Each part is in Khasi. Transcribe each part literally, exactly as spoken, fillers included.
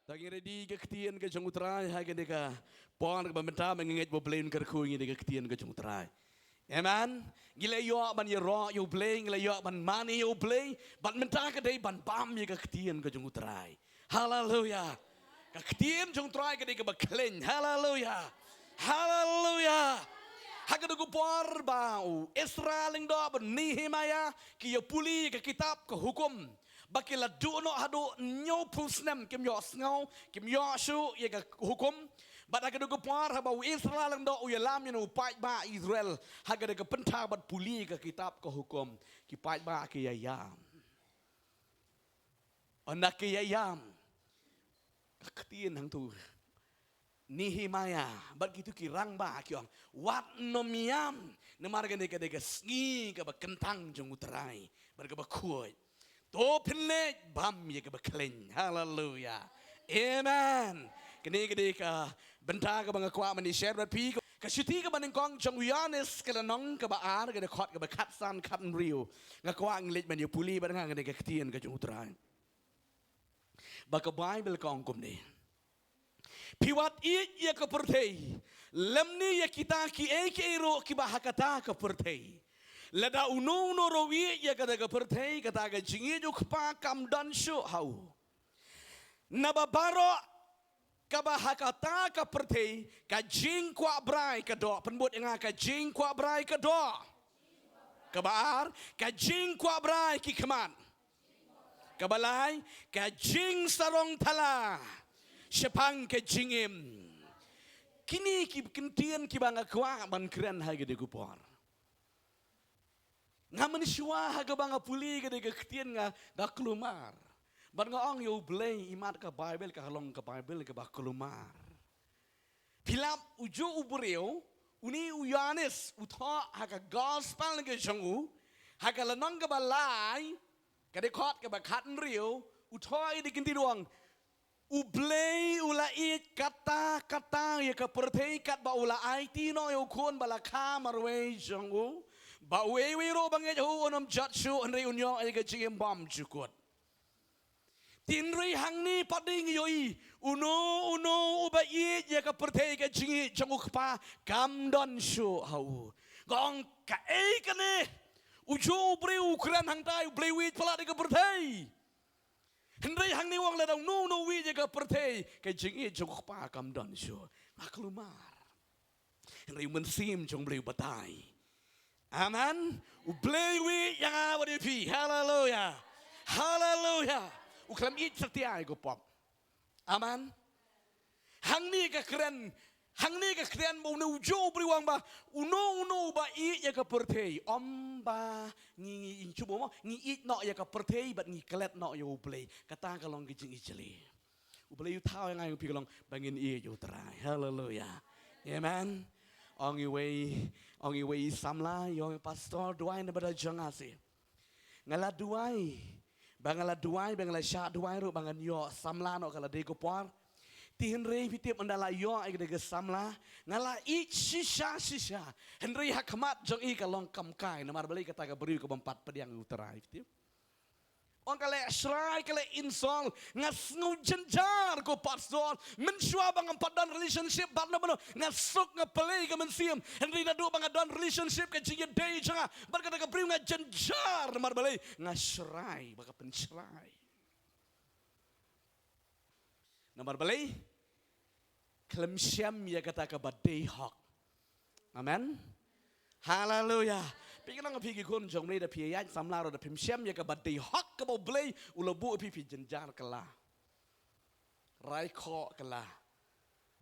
Ta ngi ready ka ktien ka jong U Trai ha kane ka por kaba mynta, ba ngi ngeit ba U Blei un kyrkhu ïa ngi da ka ktien ka jong U Trai. Amen. Ngi la ïoh ban ïaroh ïa U Blei, ngi la ïoh ban mane ïa U Blei, bad mynta ka dei ban bam ïa ka ktien ka jong U Trai. Haleluya. Ka ktien jong U Trai ka dei kaba khlaiñ. Haleluya. Haleluya. Ha kata ka por ba u Ezra lyngdoh bad Nehemiah ki ïa pule ïa ka kitab ka hukum, ba ki la duh noh haduh hynñiewphew snem kim ïohsngew, kim ïoh shuh ïa ka hukum. Bad ha kata ka por haba u Ezra lyngdoh u ïalam ïa u paidbah Israel ha kata ka bynta ban pule ïa ka kitab ka hukum, ki paidbah ki ïa ïam. Ynda ki ïa ïam, ka ktien hangtu, Nehemiah bad kito ki rangbah ki ong, wat nym ïam, namar kane ka dei ka sngi kaba kyntang jong U Trai bad kaba khuid. To phin leit bam ïa kaba khlaiñ. Haleluya. Amen. Kane ka dei ka bynta kaba nga kwah ban ïa share bad phi. Ka shithi kaba nyngkong jong u Ïoannis ka lynnong kaba ar, ka dkhot kaba khatsan khathynriew. Nga kwah ngin leit ban ïa pule bad nga kane ka ktien ka jong U Trai. Ba ka Baibl ka ong kumne: Phi wat ïeit ïa ka pyrthei, lymne ïa kita kiei kiei ruh kiba ha kata ka pyrthei. Lada uno uno ruh u ïeit ïa kata ka pyrthei, kata ka jingïeit U Kpa kam don shuh ha u. Naba baroh kaba ha kata ka pyrthei, ka jingkwah brai ka doh. Pynbud ïa nga, ka jingkwah brai ka doh. Kaba ar, ka jingkwah brai ki khmat. Kaba lai, ka jingsarong thala shaphang ka jingim. Kine ki kyntien kiba nga kwah ban kren ha kane ka por. Nga mynshuwa ha kaba nga pule kane ka ktien nga, nga kulmar. Bad nga ong ïa U Blei, imat ka Baibl ka long ka Baibl kaba kulmar. Phi lap, ujuh u briew, une u Ïoannis, u thoh ha ka gospel ka jong u, ha ka lynnong kaba lai, ka dkhot kaba khathynriew, u thoh ïa kine ki kyntien, u ong: U Blei u la ïeit katta katta ïa ka pyrthei, katba u la aiti noh ïa u Khun ba la kha marwei jong u, ba uwei uwei ruh ba ngeit ha u un ym jot shuh, hynrei un ïoh ïa ka jingim bymjukut. Te hynrei hangne pat dei ngi ïohi, uno uno uba ïeit ïa ka pyrthei, ka jingïeit jong U Kpa kam don shuh ha u. Nga ong, kaei kane? Ujuh u briew u kren hangtai, U Blei u ïeit palat ïa ka pyrthei. Hynrei hangne u ong, lada uno uno u ïeit ïa ka pyrthei, ka jingïeit jong U Kpa kam don shuh. Nga kulmar. Hynrei u Mynsiem jong U Blei u batai. Amen. U Blei u ïeit ïa nga bad ïa phi. Haleluya. Haleluya. U khlem ïeit satia ïa ka pop. Amen. Hangne ka kren, hangne ka kren ba une ujuh u briew u ong ba uno uno uba ïeit ïa ka pyrthei, ym ba ngi, ngi, ngi shuh mo, ngi ïeit noh ïa ka pyrthei bad ngi klet noh ïa U Blei. Kata ka long ka jingïeit jylliew. U Blei u thaw ïa nga ïa phi ka long ba ngin ïeit ïa U Trai. Haleluya. Amen. Ong iwei, ong iwei i samla, ïa, ong, pastor, duwai na bynta jong nga shi. Nga la duwai. Ba nga la duwai, ba nga la shah duwai ruh ba ngan ïoh samla noh ka la dei ka por. Te hynrei phi tip, ynda la ïoh ïa ka dei ka samla, nga la ïeit shisha shisha. Hynrei ha khmat jong i ka long kam kai, namar balei? Kata ka briew ka bym pat pdiang ïa U Trai, phi tip. Ong ka leh shrai, ka leh insult. Nga sngew jynjar ko pastor. Mynshuwa ba ngam pat don relationship bad no bad no, nga suk, nga pynleit ka mynsiem. Hynrei naduh ba nga don relationship, ka jingïadei jong nga bad kata ka briew, nga jynjar. Namar balei? Nga shrai bad ka pynshrai. Namar balei? Khlem shem ïa kata kaba dei hok. Amen. Haleluya. Phi kynmaw, phi ki khun jong U Blei, da phi ïaid samla ruh, da phim shem ïa kaba dei hok kaba U Blei u la buh phi, phi jynjar kylla. Rai khoh kylla.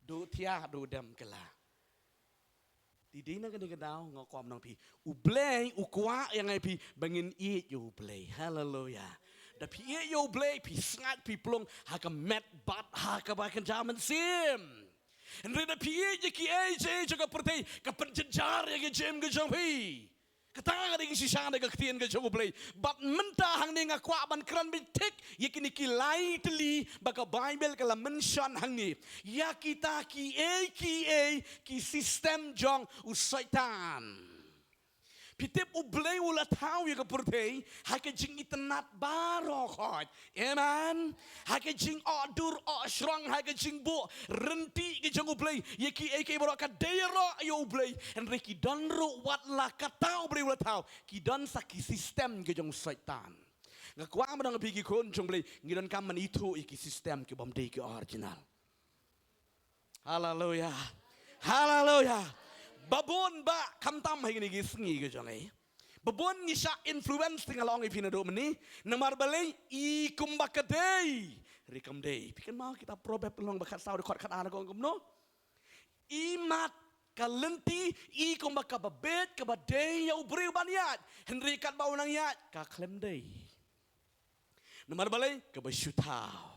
Duh thiah, duh dem kylla. Te dei na kane ka daw nga kwah ban ong phi, U Blei u kwah ïa nga ïa phi ba ngin ïeit ïa U Blei. Haleluya. Da phi ïeit ïa U Blei, phi sngaid, phi plung ha ka met bad ha kaba kynja mynsiem. Hynrei da phi ïeit ïa kiei kiei jong ka pyrthei, ka pynjynjar ïa ka jingim ka jong phi. Kata ka dei ka shisha na ka ktien ka jong U Blei. Bad mynta hangne nga kwah ban kren beit thik ïa kine ki lai tylli ba ka Baibl ka la mention hangne. Ïa kita kiei kiei ki system jong u Soitan. Phi tip U Blei u la thaw ïa ka pyrthei ha ka jingitynnad baroh khoit. Amen. Ha ka jingohdur ohshrong, ha ka jingbuh ryntih ka jong U Blei ïa kiei kiei baroh, ka dei ïaroh ïa U Blei. Hynrei ki don ruh wat la katta U Blei u la thaw, ki don sa ki system ka jong Soitan. Nga kwah ban ong ïa phi ki khun jong U Blei, ngi donkam ban ithuh ïa ki system ki bym dei ki original. Haleluya. Haleluya. Ba bun bah, khamtam ha kine ki sngi ka jong ngi, ba bun ngi shah influence, te nga la ong ïa phi naduh mynne. Namar balei? I kumba ka dei, hynrei kam dei. Phi kynmaw kita Proverb lynnong ba khatsaw, dkhot khatar ka ong kumno? Imat ka lynti i kumba kaba bieit kaba dei ïa u briew ban ïaid, hynrei katba u nang ïaid ka khlem dei. Namar balei? Kaba shu thaw.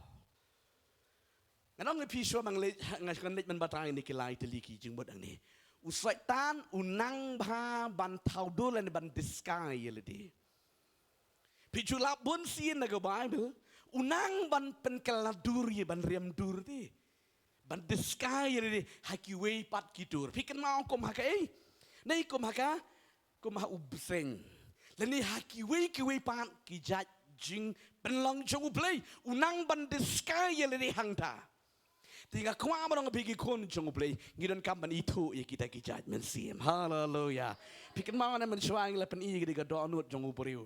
Ngan ong ïa phi shuwa ba nga leit, nga shu leit ban batai ïa kine ki lai tylli ki jingmut hangne. U Soitan u nang bha ban thaw dur lane ban disguise ïa lade. Phi ju lap bun sien na ka Baibl, u nang ban pynkylla dur ïa, ban riam dur te, ban disguise ïa lade ha kiwei pat ki dur. Phi kynmaw kum ha kaei? Nai kum ha ka, kum ha u bseiñ, lane ha kiwei kiwei pat ki jait jingpynlong jong U Blei, u nang ban disguise ïa lade hangta. Te nga kwah ban ong ïa phi ki khun jong U Blei, ngi donkam ban ithuh ïa kita ki jait mynsiem. Haleluya. Phi kynmaw ne mynshwa ngi la pyni ïa ka dohnud jong u briew.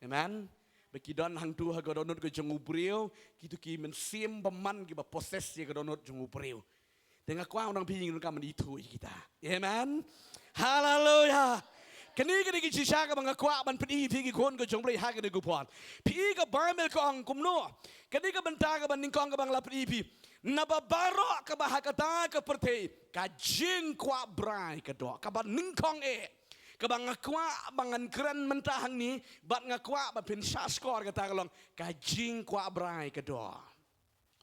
Amen. Ba ki don hangtu ha ka dohnud ka jong u briew kito ki mynsiem bymman kiba possess ïa ka dohnud jong u briew. Te nga kwah ban ong ïa phi, ngi donkam ban ithuh ïa kita. Amen. Haleluya. Kane ka dei ka jingshisha kaba nga kwah ban pyni ïa phi ki khun ka jong U Blei ha kane ka por. Phi i ka Baibl ka ong kumno? Kane ka bynta kaba nyngkong kaba nga la pyni ïa phi. Naba baroh kaba ha kata ka pyrthei, ka jingkwah brai ka doh. Kaba nyngkong eh, kaba nga kwah ba ngan kren mynta hangne, bad nga kwah ba phin shah shkor, kata ka long ka jingkwah brai ka doh.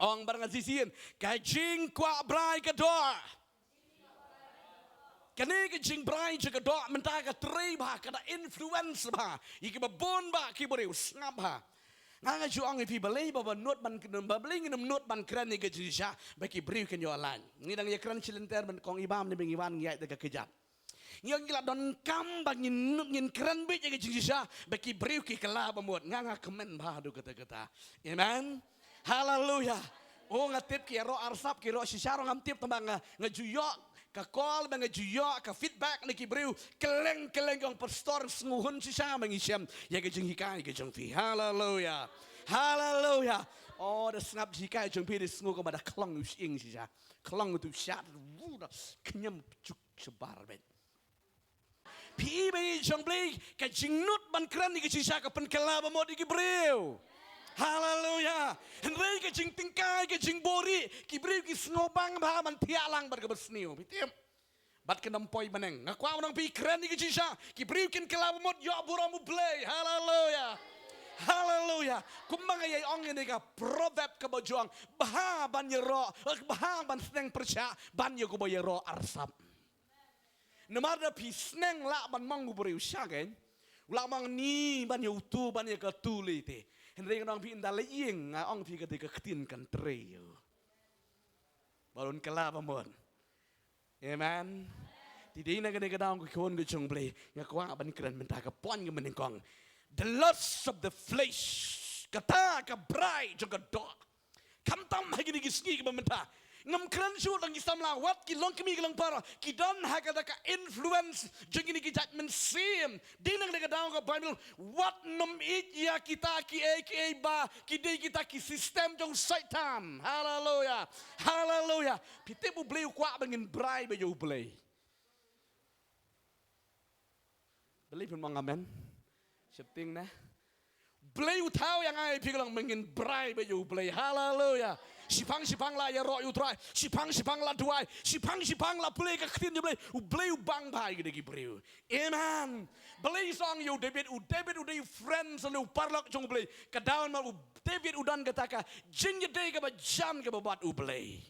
Ong bad nga shisien, ka jingkwah brai ka doh. Kane ka jingbrai jong ka doh mynta ka trei bha, ka da influence bha ïa kiba bun bah ki briew. Sngap bha. Nga, nga ju ong ïa phi balei ba, ba nud ban, ba balei ngin nud ban kren ïa ka jingshisha ba ki briew kin ïoh lait. Ngi dang ïa kren shi lynter ban kong i bam ne ba ngi wan ngi ïaid da ka kjat. Ngi ong ngi la donkam ba ngin, ngin kren beit ïa ka jingshisha ba ki briew ki kylla ba mut. Nga, nga kmen bha haduh katta katta. Amen. Haleluya. Oh, nga tip ki ïaroh arsap, ki ïaroh shisha ruh ngam tip, tangba nga, nga ju ïoh ka call, ba nga ju ïoh ka feedback na ki briew. Kylleng kylleng ki ong, Pastor, sngewhun shisha ba ngi shem ïa ka jinghikai ka jong phi. Haleluya. Haleluya. Oh, da sngap jinghikai jong phi da sngew kumba da khlong u shyieng shisha. Khlong u tu shat, wu, da kñiam juk shabar beit. Phi i ba ngi jong Blei, ka jingnud ban kren ïa ka jingshisha ka pynkylla ba mut ïa ki briew. Haleluya. Hynrei ka jingtyngkai, ka jingbuhrieh, ki briew ki sngewbang bha ban thiah lang bad kaba sniew. Phi tip? Bad kin ym poi bneng. Nga kwah ban ong ïa phi, kren ïa ka jingshisha, ki briew kin kylla ba mut, ïoh burom U Blei. Haleluya. Haleluya. Kumba nga ïa ong ïa kane ka proverb kaba ju ong, bha ban ïaroh, bha ban sneng pyrshah ban ïa kaba ïaroh arsap. Namar da phi sneng lah ban mong u briew sha kein, u lah mong ni ban ïa utu ban ïa katu lei te. Hynrei ngan ong phi, ynda la ïeng, nga ong phi, ka dei ka ktien kan trei ïa u. Ba un kylla ba mut. Amen. Te dei na kane ka daw, ko khun ko jong Blei, nga kwah ban kren mynta ka point kaba nyngkong. The lust of the flesh. Kata ka brai jong ka doh. Khamtam ha kine ki sngi kiba mynta. Ngam kren shuh tang ki samla, wat ki longkmie ki longpara, ki don ha kata ka influence jong kine ki jait mynsiem. Dei na kane ka daw ka Baibl, wat nym ïeit ïa kita kiei kiei ba ki dei kita ki system jong Soitan. Haleluya. Haleluya. Phi tip U Blei u kwah ba ngin brai beit ïa U Blei. Balei phim ong amen? Sheptieng ne? Blei u thaw ïa nga ïa phi ka long ba ngin brai beit ïa U Blei. Haleluya. Shiphang shiphang la ïaroh ïa U Trai. Shiphang shiphang la duwai. Shiphang shiphang la pule ka ktien jong U Blei. U Blei u bang bha ïa ki briew. Amen. Balei song ïa u David, u David u dei friend song u paralok jong U Blei. Ka daw ma u David u don kata ka jingïadei kaba jan kaba bad U Blei.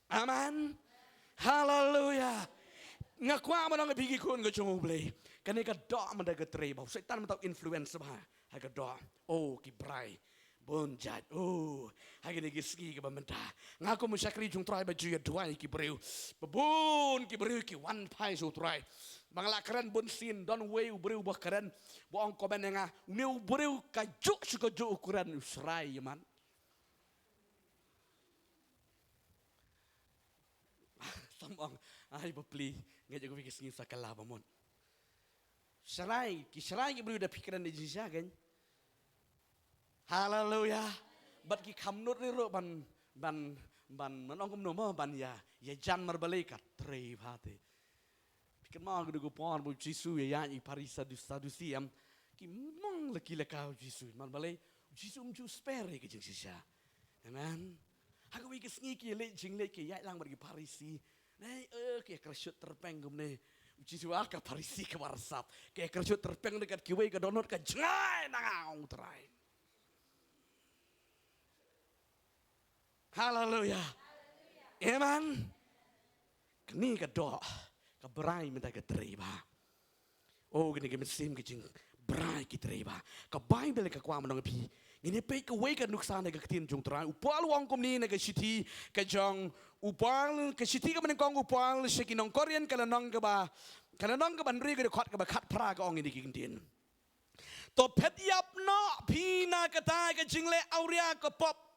Amen. Haleluya. Nga kwah ban ong ïa phi ki khun ko jong U Blei, kane ka doh mynta ka trei bha. U Soitan mynta u influence bha ha ka doh. Oh, ki brai bun jait. Oh, ha kine ki sngi kiba mynta, nga kum u shakri jong U Trai ba ju ïa duwai ki briew. Ba bun ki briew ki wan phai sha U Trai. Ba nga la kren bun sien, don uwei u briew ba kren, ba ong comment ïa nga, une u briew kajuh shu kajuh u kren, u shrai ïa man. Sam ong, ai bapli, nga jooh ka sngi sa kala ba mut. Shrai, ki shrai ki briew da phi kren da jingshisha kein. Haleluya. Bad ki kham nud ruh ban, ban, ban, ban ong kumno mo, ban ïa, ïa jan mar balei ka trei bha te. Phi kynmaw ka dei ka por ba u Jisu ïa ïa i Pharisi, Saddu-, Saddusi em. Ki mong la ki la ka u Jisu. Mar balei u Jisu um ju spare ka jingshisha. Amen. Ha kawei ka sngi ki leit jingleit ki ïaid lang bad ki Pharisi. Nei, eh, ki kyrshoh tyrpeng kumne. U Jisu ah ka Pharisi ka barsap. Ki kyrshoh tyrpeng dekat kiwei ka dohnud ka jngai na nga ong u Trai. Haleluya. Amen. Kane ka doh, ka brai mynta ka trei bha. Oh, kane ka mynsiem ka jingbrai ki trei bha. Ka Baibl ka kwah ban ong ïa phi. Ngin ïa peit kawei ka nuksa na ka ktien jong u Trai. U Paul u ong kumne na ka shithi ka jong u Paul, ka shithi kaba nyngkong u Paul sha ki nong Korinth ka lynnong kaba, ka lynnong kaba hynriew ka dkhot kaba khatphra ka ong ïa kine ki ktien. To phet ïap noh phi na kata ka jingleh awria ka pop.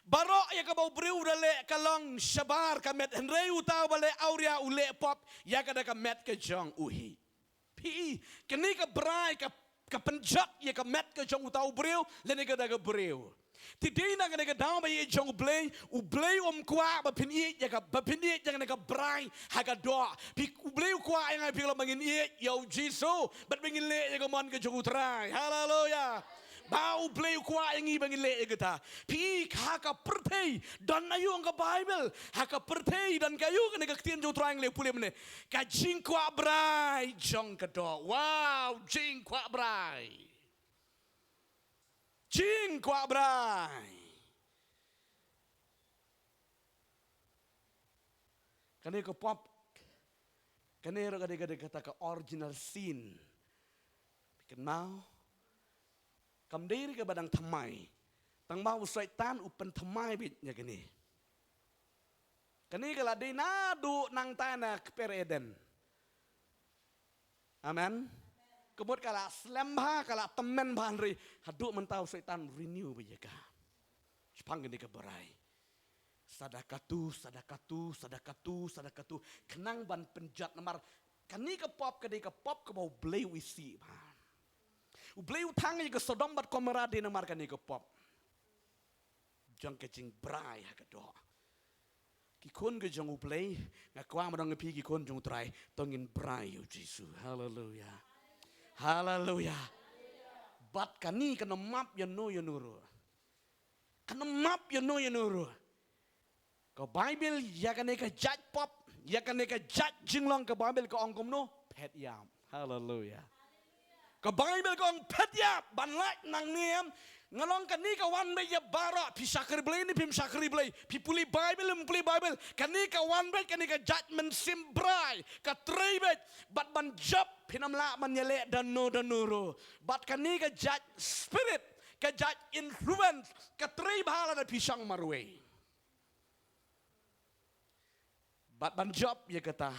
Baroh ïa kaba u briew u da leh ka long shabar ka met, hynrei uta uba leh awria u leh pop ïa kata ka met ka jong u hi. Phi, kane ka brai ka, ka pynjot ïa ka met ka jong uta u briew lane kata ka briew. Te dei na kane ka daw ba ïeit jong U Blei, U Blei um kwah ba phin ïeit ïa ka, ba phin ïeit ïa kane ka brai ha ka doh. Phi, U Blei u kwah ïa nga phi la ba ngin ïeit ïa u Jisu bad ba ngin leh ïa ka mon ka jong u Trai. Haleluya. Ba U Blei u kwah ïa ngi ba ngin leh ïa kata. Phi, ha ka pyrthei don aïu ong ka Baibl, ha ka pyrthei don ka aïu, kane ka ktien jong u Trai ngi la pule mynne. Ka jingkwah brai jong ka doh. Wow, jingkwah brai. Jingkwah brai. Kane ka pop, kane ruh ka dei, ka dei kata ka original sin. Phi kynmaw? Kam dei ruh kaba dang thymmai. Tang ba u Soitan u pynthymmai beit ïa kane. Kane ka la dei naduh nangta na kper Eden. Amen. Ka mut ka la slem bha, ka la tymmen bha, hynrei haduh mynta u Soitan renew beit ïa ka. Shaphang kane ka brai. Sadakatu, sadakatu, sadakatu, sadakatu. Khnang ban pynjot namar kane ka pop ka dei ka pop kaba U Blei u isih bha. U Blei u thang ïa ka Sodom bad Gomorrah dei namar kane ka pop jong ka jingbrai ha ka doh. Ki khun ka jong U Blei, nga kwah ban ong ïa phi ki khun jong U Trai, to ngin brai ïa u Jisu. Haleluya. Haleluya. Bad kane kan ym map ïano ïano ruh. Kan ym map ïano ïano ruh. Ka Baibl ïa kane ka jait pop, ïa kane ka jait jinglong ka Baibl ka ong kumno? Phet ïap. Haleluya. Ka Baibl ka ong phet ïap, ban lait nangne em. Nga ong kane ka wan beit ïa baroh, phi shakri Blei ne phim shakri Blei, phi pule Baibl ne phim pule Baibl, kane ka wan beit, kane ka jait mynsiem brai ka trei beit, bad ban jop phin ym lah ban ïaleh da no da no ruh. Bad kane ka jait spirit, ka jait influence ka trei bha lada phi shong marwei. Bad ban jop ïa kata,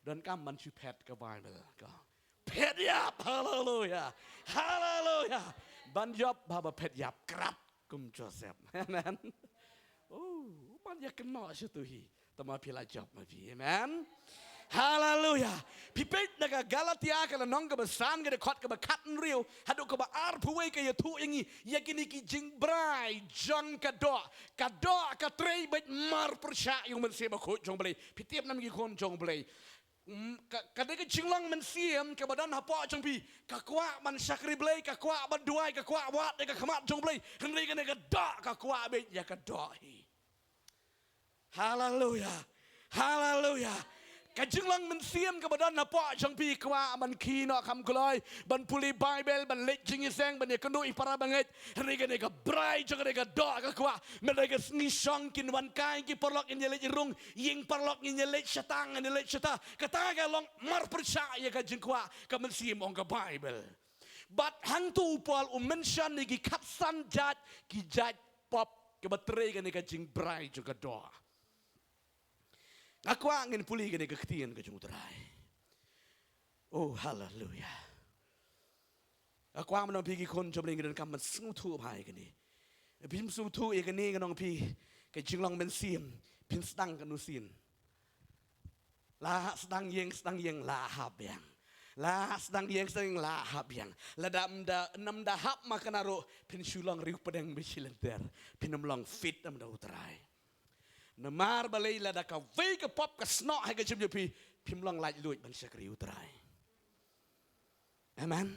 donkam ban shu phet, ka Baibl ka ong phet ïap. Haleluya. Haleluya. Ban jop ba, ba phet ïap, krat kum Joseph. Amen. Oh, ban ïa kynnoh sha tu hi. Tang ma phi la jop ma phi. Amen. Haleluya. Phi peit na ka Galatia ka lynnong kaba san, ka dkhot kaba khathynriew haduh kaba arphew wei, ka ïathuh ïa ngi ïa kine ki jingbrai jong ka doh. Ka doh ka trei beit mar pyrshah ïa u Mynsiem Bakhuid jong U Blei. Phi tip ne em ki khun jong U Blei? Mm, ka, ka dei ka jinglong mynsiem kaba don hapoh jong phi. Ka kwah ban shakri Blei, ka kwah ban duwai, ka kwah wad ïa ka khmat jong U Blei. Hynrei kane ka doh ka kwah beit ïa ka doh hi. Haleluya. Haleluya. Ka jinglong mynsiem kaba don hapoh jong phi, kwah ban khie noh kham kloi, ban pule Baibl, ban leit jingïaseng, ban ïakynduh ïa para bangeit. Hynrei kane ka brai jong kane ka doh ka kwah. Mynta ka sngi shong kin wan kai ki paralok, ngin ïaleit rung, ïing paralok ngin ïaleit shata, ngin ïaleit shata. Kata ka long mar pyrshah ïa ka jingkwah ka mynsiem, ong ka Baibl. Bad hangto u Paul u mention ïa ki khatsan jait, ki jait pop kiba trei kane ka jingbrai jong ka doh. Nga kwah ngin pule kane ka ktien ka jong U Trai. Oh, haleluya. Nga kwah ban ong phi ki khun jong U Blei, ngi donkam ban sngewthuh bha ïa kane. Phim sngewthuh ïa kane, ngan ong phi, ka jinglong mynsiem phin sdang katno sien. La sdang ïeng, sdang ïeng, la hap biang. La sdang ïeng, sdang ïeng, la hap biang. Lada ym da, ym da hap ma kane ruh, phin shu long riewpdeng ba shilynter. Phin ym long fit ïa U Trai. Namar balei? Lada kawei ka pop ka snoh ha ka jingim jong phi, phim long laitluid ban shakri U Trai. Amen.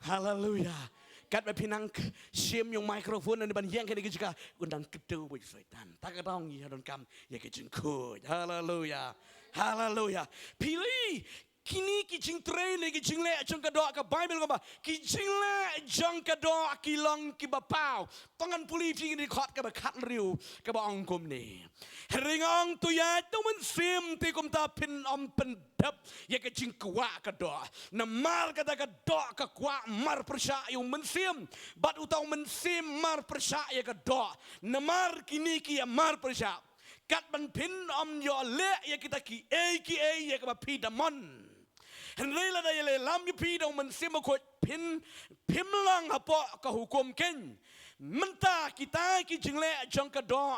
Haleluya. Katba phi nang k-, shim ïa u microphone ne ban ïeng kane ka jaka, un dang kdew bad u Soitan. Ta ka daw ngi donkam ïa ka jingkhuid. Haleluya. Haleluya. Phi la ïohi, kine ki jingtrei ne ki jingleh jong ka doh, ka Baibl ka ong ba ki jingleh jong ka doh ki long kiba paw. To ngan pule ïa phi kine ki dkhot kaba khathynriew kaba ong kumne. Hynrei nga ong to ïaid da u mynsiem, te kumta phin ym pyndep ïa ka jingkwah ka doh. Namar kata ka doh ka kwah marpyrshah ïa u mynsiem, bad uta u mynsiem marpyrshah ïa ka doh. Namar kine ki ïa marpyrshah. Katba phin ym ïoh leh ïa kita kiei kiei ïa kaba phi da mon. Hynrei lada ïalehlam ïa phi da u Mynsiem Bakhuid, phin, phim long hapoh ka hukum keiñ. Mynta kita ki jingleh jong ka doh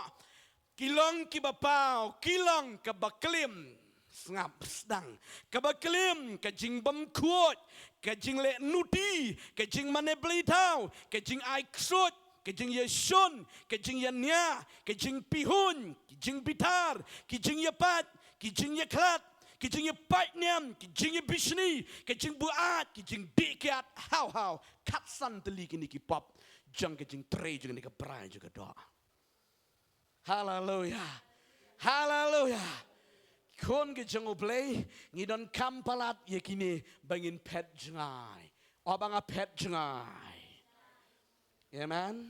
ki long kiba paw, ki long kaba klim. Sngap, sdang. Kaba klim, ka jingbymkhuid, ka jingleh nuti, ka jingmane bleithaw, ka jingai ksuid, ka jingïashun, ka jingïania, ka jingpihuiñ, ka jingbithar, ka jingïapait, ka jingïakhlad, ka jingïapait niam, ka jingïabishni, ka jingbuaid, ka jingdih kiad, haw haw, khatsan tylli kine ki pop jong ka jingtrei jong kane ka brai jong ka doh. Haleluya. Haleluya. Khun ki jong U Blei, ngi donkam palat ïa kine ba ngin phet jngai. O ba nga phet jngai. Amen.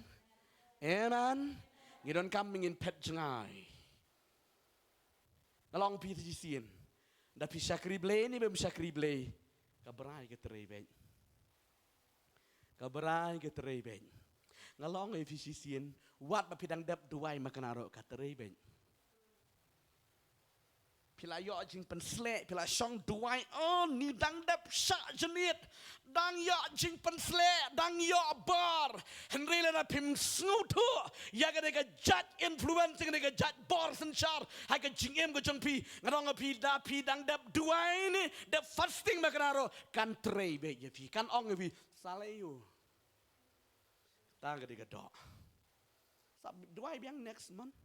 Amen. Ngi donkam ba ngin phet jngai. Nga la ong phi te shisien. Da phi shakri Blei ne bym shakri Blei, ka brai ka trei beit. Ka brai ka trei beit. Nga la ong ïa phi shisien, wat ba phi dang dep duwai ma kane ruh ka trei beit. Phi la ïoh jingpynsleh, phi la shong duwai, oh, ni dang dep shah jynit, dang ïoh jingpynsleh, dang ïoh bor. Hynrei lada phim sngewthuh ïa kane ka jait influence, kane ka jait bor synshar ha ka jingim ka jong phi, nga ong ïa phi, da phi dang dep duwai ne dep fasting ma kane ruh, kan trei beit ïa phi, kan ong ïa phi, sa leh ïa u. Ta ka dei ka doh. Sa duwai biang next month.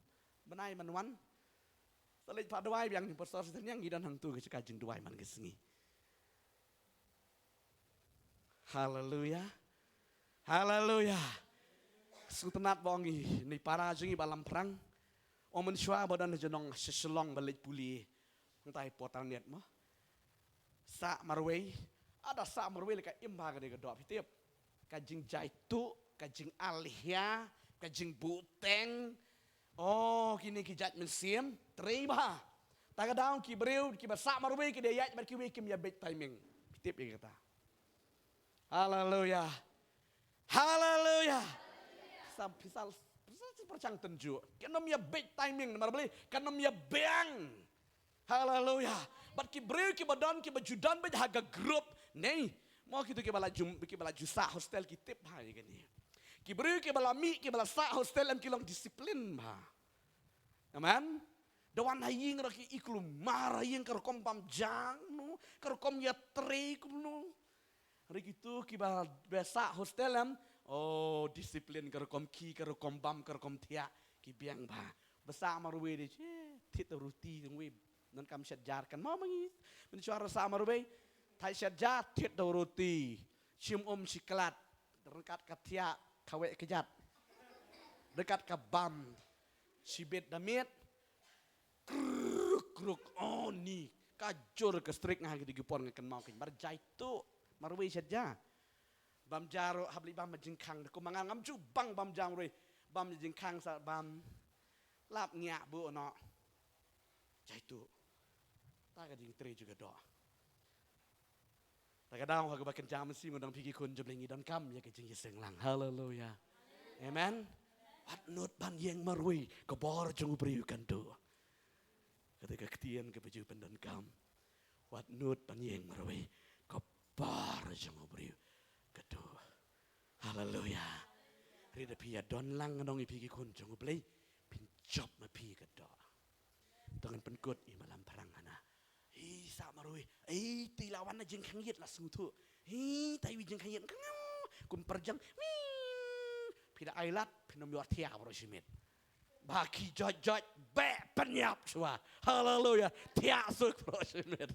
Bnai ban wan, sa leit pat duwai biang, pastor, sa tang ngi don hangtu ka jaka jingduwai man ka sngi. Haleluya. Haleluya. Sngewtynnat ba ong ïa i para jong ngi ba Lamphrang. Ong mynshuwa ba don ha Shillong ba leit pule. Hangtai portal net mo. Sah marwei. Ada sah marwei la ka im bha ka dei ka doh, phi tip. Ka jingjaituh, ka jingalhia, ka jingbuhteng. Oh, kine ki jait mynsiem trei bha. Ta ka daw ki briew kiba sah marwei ki dei ïaid bad kiwei kim ïa beit timing. Phi tip ïa kata. Haleluya. Haleluya. Sa phi sa, phi sa pyrshang tynjuh. Kan ym ïa beit timing namar balei? Kan ym ïa biang. Haleluya. Bad ki briew kiba don, kiba ju don beit ha ka group. Nei, mo kito kiba la ju, kiba la ju sah hostel ki tip bha ïa kane. Ki briew kiba la mih, kiba la sah hostel em ki long discipline bha. Amen. Da wan ha ïing ruh ki i kulmar ha ïing, ka rukom bam ja kumno, ka rukom ïatrei kumno. Hynrei kito kiba, ba sah hostel em, oh, discipline, ka rukom khie, ka rukom bam, ka rukom thiah, ki biang bha. Ba sah marwei de, che, thied da u roti, tang wei, donkam shet jar kan mo ma ngi. Mynshuwa ruh sah marwei, thait shet jar, thied da u roti, shim um shi klat, ryngkat ka thiah, kawei kjat, ryngkat ka bam, shibit da miet, kruk, kruk, oh ni, ka jur ka strik, nga ha kito ki por nga kynmaw keiñ, mar jaituh marwei shet ja. Bam ja ruh hap leit bam ha jingkhang, da kumba nga ngam ju bang bam ja marwei, bam ha jingkhang sa bam. Lap ngiah buh noh. Jaituh. Ta ka jingtrei jong ka doh. Ta ka daw ha kaba kynja mynsiem, nga ong phi ki khun jong U Blei, ngi donkam ïa ka jingïaseng lang. Haleluya. Amen. Wat nud ban ïeng marwei, ka bor jong u briew kan duh. Kata ka ktien kaba ju pyndonkam. Wat nud ban ïeng marwei. bor jong u briew ka doh. Haleluya. Hynrei da phi ïa don lang ngan ong ïa phi ki khun jong u Blei, phin jop ma phi ka doh. To ngan pynkut ïa i malam phrang hana. Hi sa marwei. Ei, te la wan na jingkhang ïit la sngewthuh. Hi, tai wi jingkhang ïit. Kum pyrjang. Wi. Phi da ai lad, phin ym ïoh thiah baroh shi miet. Ba ki judge, judge, beh pynïap shuwa. Haleluya. Thiah suk baroh shi miet.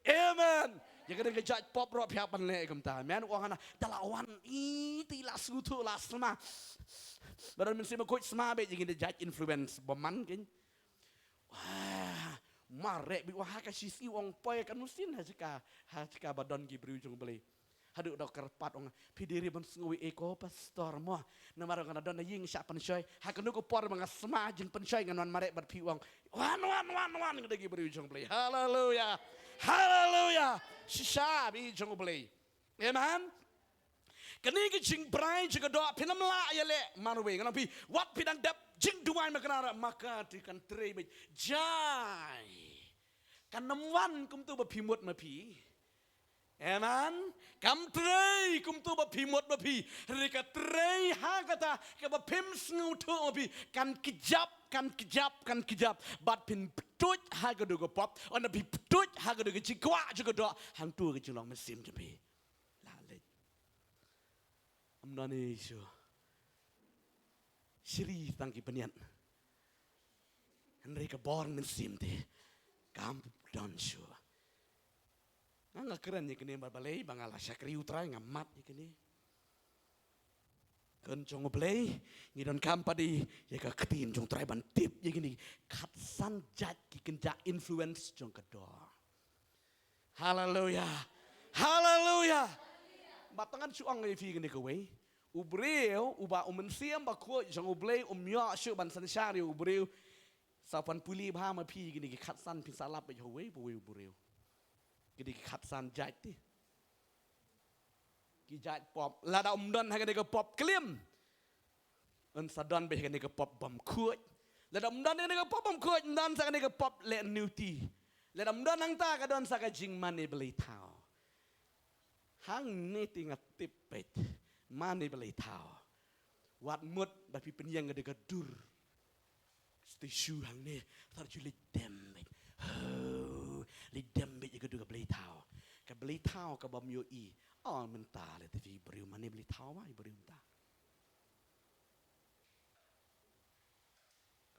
Amen. Ïa ka dang ka judge pop baroh phi hap ban leh kumta. Men ong hana, te la wan, i, te la sngewthuh la sma. Ba don mynsiem khuid sma beh ïa ki da judge influence bymman kin. Wah, mareh beit wah ha ka shisngi ong poi ka nusin ha jaka, ha jaka ba don ki briew jong u Blei. Haduh da kyrpad ong, phi dei ruh ban sngew ei ko pastor mo. Namar nga la don ha ïing shah pynshoi. Ha kano ka por ba nga sma jingpynshoi ngan wan mareh bad phi ong. Wan, wan, wan, wan, nga dei ki briew jong u Blei. Haleluya. Haleluya. Shisha beit jong u Blei. Amen. Kane ka jingbrai jong ka doh phin ym lah ïaleh marwei. Ngan ong phi, wat phi dang dep jingduwai ma ka nara, ma ka te kan trei beit. Jai. Kan ym wan kumto ba phi mut ma phi. Amen. Kam trei kumto ba phi mut ma phi. Hynrei ka trei ha kata kaba phim sngewthuh ma phi. Kan kjap, kan kjap, kan kjap. Bad phin pyntuid ha ka doh ka pop. Ynda phi pyntuid ha ka doh ka jingkwah jong ka doh. Hangto ka jinglong mynsiem jong phi. La leit. Ym don ei shuh. Shri tang ki bniat. Hynrei ka bor mynsiem te kam don shuh. Nga, nga kren ïa kane ba balei ba nga la shakri U Trai nga mad ïa kane. Khun jong U Blei, ngi donkam pat ïa ka ktien jong U Trai ban tip ïa kine ki khatsan jait ki kynja influence jong ka doh. Haleluya. Haleluya. Ba tang ngan shu ong ïa phi kane kawei. U briew uba u Mynsiem Bakhuid jong U Blei um ïoh shuh ban synshar ïa u briew. Sa pan pule bha ma phi kine ki khatsan phin sa lap beit ha uwei pa uwei u briew. Kine ki khatsan jait te. Ki jait pop. Lada um don ha kane ka pop klim, un sa don beit ha kane ka pop bymkhuid. Lada um don ha kane ka pop bymkhuid, un don sa kane ka pop leh niuti. Lada um don hangta ka don sa ka jingmane blei thaw. Hangne te nga tip beit. Mane blei thaw. Wat mut ba phi pynïeng ka dei ka dur. Station hangne, thar ju leit dem beit. Ho, leit dem beit ïa ka dur ka blei thaw. Ka blei thaw kaba ym ïohi. Oh, mynta lei te phi briew mane blei thaw ba, i briew mynta.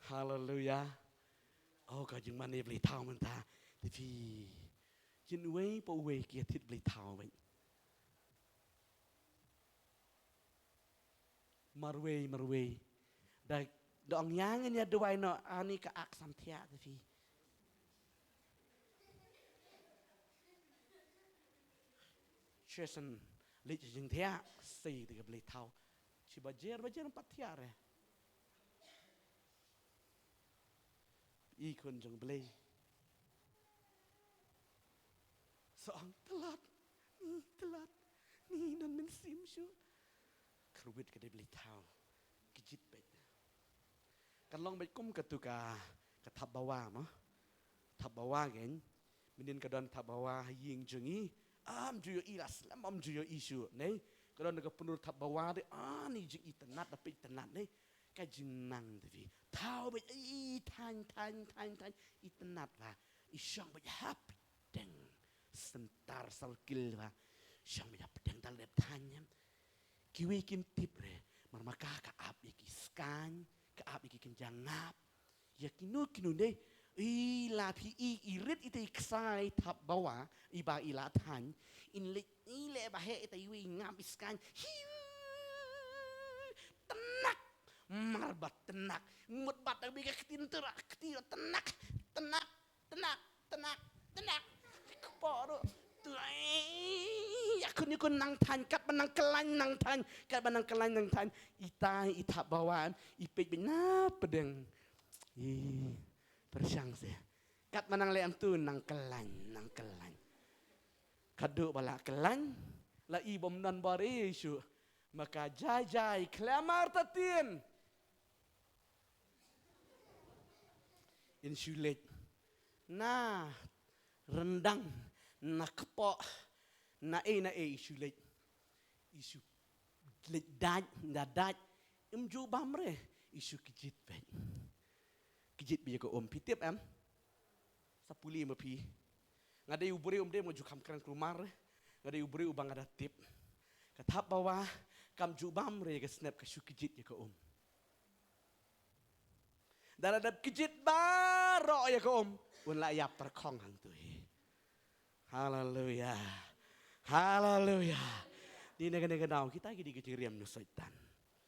Haleluya. Oh, ka jingmane blei thaw mynta. Te phi. Jin uwei pa uwei ki ïa thied blei thaw beit. Marwei, marwei. Da, da ong ïa ngin ïa duwai noh, ani ka ak sam thiah te phi. Jason, leit jingthiah, sei te ka blei thaw. Shi bajer, bajer pat thiah re. I khun jong Blei. Sa ong tlot, ni tlot, ni don mynsiem shuh. Kyrwit ka dei blei thaw. Kjit beit. Kan long beit kum katu ka, ka thap bawa mo. Thap bawa kein. Mynnin ka don thap bawa ha ïing jong ngi. Am ju ïohi la slem am ju ïohi shuh. Nei. Ka don ka pynur thap bawa de. Ah, ni jing itynnat da peit itynnat nei. Ka jingnang te phi. Thaw beit i thaiñ, thaiñ, thaiñ, thaiñ. Itynnat ba. I shong beit hapdeng. Center circle ba. Shong beit hapdeng dal dep thaiñ em. Kiwei kim tip re. Mar ma ka ka ap ïa ki skaiñ. Ka ap ïa ki kynja ngap. Ïa kino kino ne. I la phi i, i rit ita i ksai thap bawa. I ba i la thaiñ. In leit i leh ba heh ita iwei ngap i skaiñ. Hiu. Tynnak. Mar ba tynnak. Mut ba ta bi ka ktien tu ra, ktien tynnak. Tynnak. Tynnak. Tynnak. Tynnak. Kpoh tu. Tu ai. Ïa khun ïa khun nang thaiñ. Katba nang kyllaiñ nang thaiñ. Katba nang kyllaiñ nang thaiñ. Ita i thap bawa. I peit beit na pdeng. I pyrshang se. Katba nang leh em tu nang kyllaiñ, nang kyllaiñ. Ka duh ba la kyllaiñ, la i bym don bor ei shuh. Ma ka jai jai, khlem artatien. In shu leit. Na ryndang, na kpoh, Na ei na ei i shu leit. I shu leit dait, da dait. Im ju bam re, i shu kjit beit. Kjit beit ïa ka um, phi tip em? Sa pule ma phi. Nga dei u briew, ym dei ma ju kham kren kulmar re. Nga dei u briew uba nga da tip. Ka thapbawa kam ju bam re ïa ka snep, ka shu kjit ïa ka um. Da la dep kjit baroh ïa ka um, un la ïap tyrkhong hangto hi. Haleluya. Haleluya. Dei na kane ka daw kita ki dei ki jingriam jong Soitan.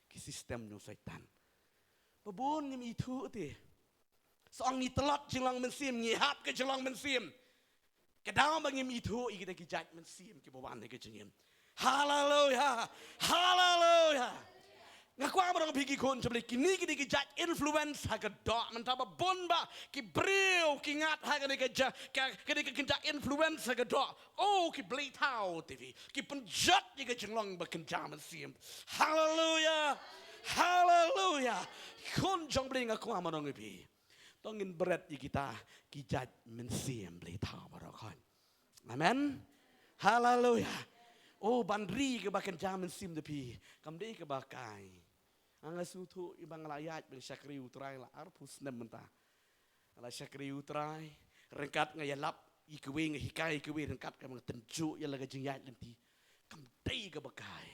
Ki system jong Soitan. Ba bun ngim ithuh te. Sa ong ngi tlot jinglong mynsiem, ngi hap ka jinglong mynsiem. Ka daw ba ngim ithuh ïa kita ki jait mynsiem kiba wan ha ka jingim. Haleluya. Haleluya. Nga kwah ban ong ïa phi ki khun jong U Blei, kine ki dei ki jait influence ha ka doh. Mynta ba bun ba ki briew ki ngat ha kane ka ja-, ka, kane ka kynja influence ha ka doh. Oh, ki blei thaw te phi. Ki pynjot ïa ka jinglong ba kynja mynsiem. Haleluya. Haleluya. Khun jong U Blei, nga kwah ban ong ïa phi, to ngin bret ïa kita ki jait mynsiem blei thaw baroh khoit. Amen. Haleluya. Oh, ban ri kaba kynja mynsiem da phi, kam dei kaba kai. Nga sngewthuh ïa ba nga la ïaid ban shakri U Trai la arphew snem mynta. Nga la shakri U Trai, ryngkat nga ïalap ïa kiwei, nga hikai ïa kiwei, ryngkat kaba nga tynjuh ïa la ka jingïaid lynti. Kam dei kaba kai.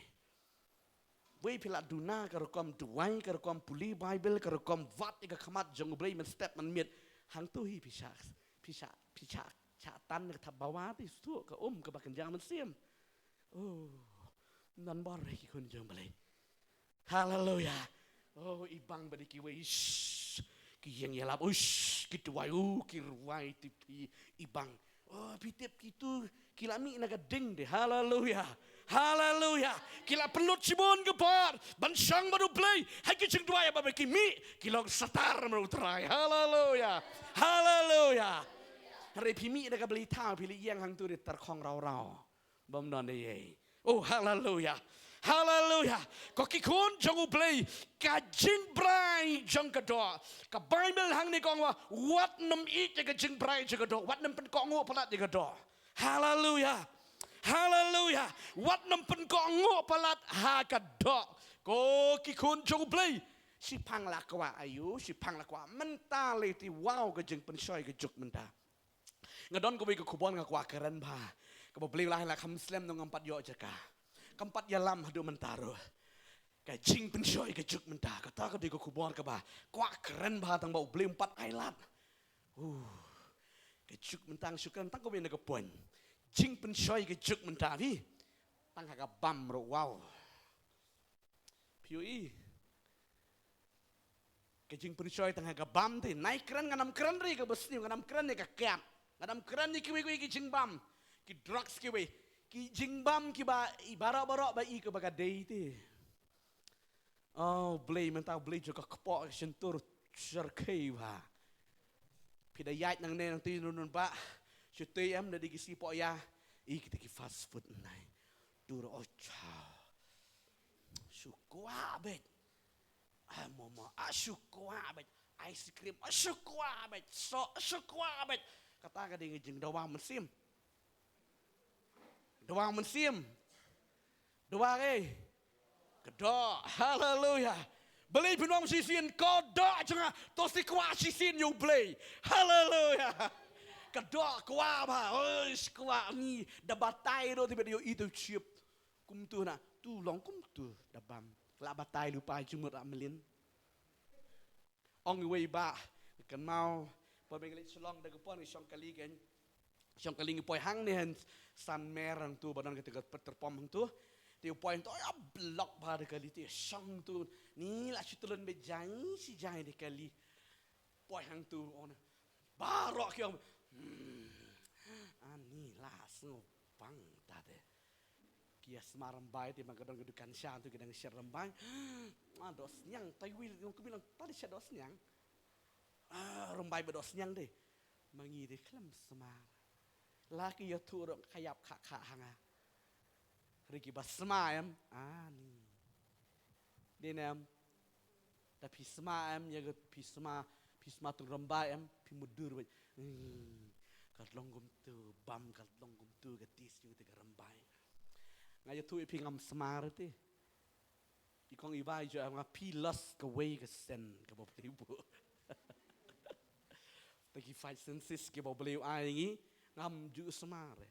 Wei phi la duna ka rukom duwai, ka rukom pule Baibl, ka rukom wad ïa ka khmat jong U Blei mynstep mynmiet. Hangto hi phi shah, phi shah, phi shah, shah tan ka thapbawa te, sngewthuh, ka um kaba kynja mynsiem. Oh, nang bor ki khun jong U Blei. Haleluya. Oh, i bang ba dei kiwei, shh, ki ïeng ïalap, ush, ki duwai, oh, ki rwai te phi, i bang. Oh, phi tip kito ki la mih na ka ding de. Haleluya. Haleluya. Ki la pynlut shibun ka por ban shong bad U Blei ha ki jingduwai, haba ki mih ki long satar bad U Trai. Haleluya. Haleluya. Hynrei phi mih na ka blei thaw, phi la ïeng hangto de, tyrkhong raw raw. Bym don ei ei. Oh, haleluya. Haleluya. Ko ki khun jong U Blei, ka jingbrai jong ka doh. Ka Baibl hangne ka ong ba wat nym ïeit ïa ka jingbrai jong ka doh, wat nym pynkohnguh palat ïa ka doh. Haleluya. Haleluya. Wat nym pynkohnguh palat ha ka doh. Ko ki khun jong U Blei, shiphang la kwah aïu, shiphang la kwah, mynta lei te, wow, ka jingpynshoi ka juk mynta. Nga don kawei ka khubor nga kwah kren bha, kaba U Blei u la ai la kham slem, nong ngam pat ïoh jaka, kam pat ïalam haduh mynta ruh. Ka jingpynshoi ka juk mynta, kata ka dei ka khubor kaba kwah kren bha, tang ba U Blei um pat ai lad. Uh, ka juk mynta, nga shu kren tang kawei na ka point. Jingpynshoi ka juk mynta, phi, tang ha ka bam ruh, wow. Phi ïohi? Ka jingpynshoi tang ha ka bam te. Nai kren, ngan ym kren re ïa kaba sniew, ngan ym kren ïa ka kep, ngan ym kren ïa kiwei kiwei ki jingbam, ki drugs kiwei, ki jingbam kiba i baroh baroh ba i kaba ka dei te. Oh, U Blei, mynta U Blei jong ka kpoh ka shyntur, shyrkhei bha. Phi da ïaid nangne nangtei, nang nang ba shu tei em, da dei ki sngi poh ïa, i kita ki fast food nai. Dur, oh, chaw. Shu kwah beit. Ah, momo, ah, shu kwah beit. Ice cream, ah, shu kwah beit. Soh, ah, shu kwah beit. Kata ka dei ka jingdawa mynsiem. Dawa mynsiem. Dawa ei. Ka doh. Haleluya. Balei phin ong shisien, ka doh jong nga, to sa kwah shisien ïa U Blei. Haleluya. Ka doh kwah bha. Oi, kwah ngi da batai ruh te, bad ïohi to ship. Kumto na, to long kumto da bam. La batai lypa jingmut la mlien. Ong iwei i bah, kynmaw, poi ba ngi leit Shillong da ka por, ngi shong kali kein. Shong kali, ngi poi hangne ha San Mer hangto, ba don kata ka petrol pump hangto. Te u poi hangto, ïa block bha da kali, te shong hangto. Ni la shu tylli beit jai shi jai da kali. Poi hangto, ong, baroh ki ong, hmm, ani la sngewbang ta de. Ki ïa sma rymbai te, ba ka don ka dukan sha hangto, ki dang shet rymbai. Ah, dohsniang, tai wi, kum bilang, ta dei shet dohsniang. Ah, rymbai ba dohsniang te. Ma ngi te khlem sma. La ki ïathuh ruh ka ïap kha kha ha nga. Hynrei kiba sma em, ani. Dei ne em. Da phi sma em, ïa ka phi sma, phi sma tang rymbai em, phi mutdur beit. Hmm. Ka long kumto, bam ka long kumto, ka taste jong kata ka rymbai. Nga ïathuh ïa phi ngam sma re te. I kong i bai jong nga phi last kawei ka sen kaba phi buh. Te ki five senses kiba U Blei u ai ngi ngam ju sma re.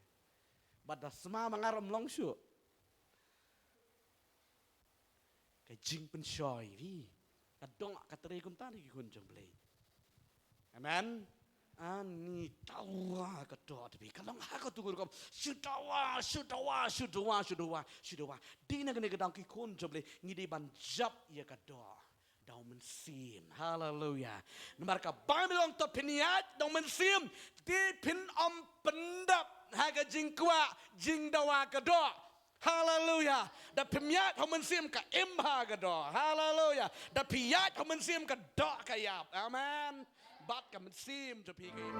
Bad da sma ma nga ram long shuh. Ka jingpynshoi phi. Ka dong ka tre kumta ki khun jong U Blei. Amen. Ani dawa ka doh te phi. Ka long ha ka tu ka rukom. Shu dawa, shu dawa, shu dawa, shu dawa, shu dawa. Dei na kane ka daw ki khun jong U Blei ngi dei ban jop ïa ka doh da U Mynsiem. Haleluya. Namar ka Baibl ong to phin ïaid da U Mynsiem te phin ym pyndap ha ka jingkwah jingdawa ka doh. Haleluya. Da phim ïaid ha U Mynsiem ka im ha ka doh. Haleluya. Da phi ïaid ha U Mynsiem ka doh ka ïap. Amen. Bad ka mynsiem jong phi ka im.